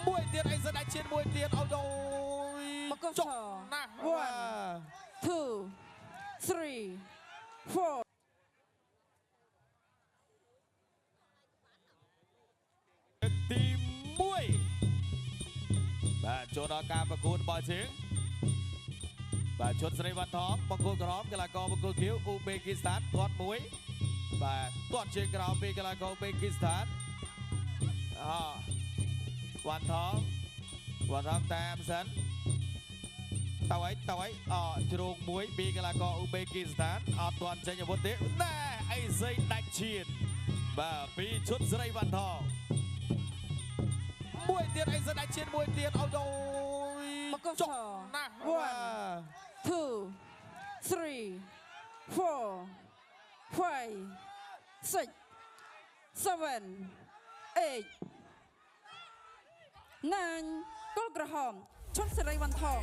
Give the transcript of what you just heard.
មួយទៀតអីសិនដាច់ឈានមួយទៀតអូយ បង្គោល ចុក ស ណាស់ 1 2 3 4 ទី1បាទចូលដល់ការប្រកួតរបស់ជើងបាទឈុតស្រីវ៉ាន់ថងបង្គោលក្រហមកីឡាករបង្គោលខៀវអ៊ូបេគីស្ថានទាត់មួយបាទទាត់ជើងក្រោមពីកីឡាករអ៊ូបេគីស្ថានអវ៉ាន់ថងវ៉ាន់ថងតាមសិនតើអីតើអីអជ្រោងមួយពីកីឡាករអ៊ូបេគីស្ថានអត់ទាន់ចេញអាវុធទេណែអីសីដាច់ឈានបាទពីឈុតស្រីវ៉ាន់ថងមួយទៀតអីសិនដាច់ឈានមួយទៀតអូយ បង្គោល ចុក ស ណាស់ 1 2 3 4 5 6 7 8 9គល់ក្រហមឈុនសេរីវ៉ាន់ថង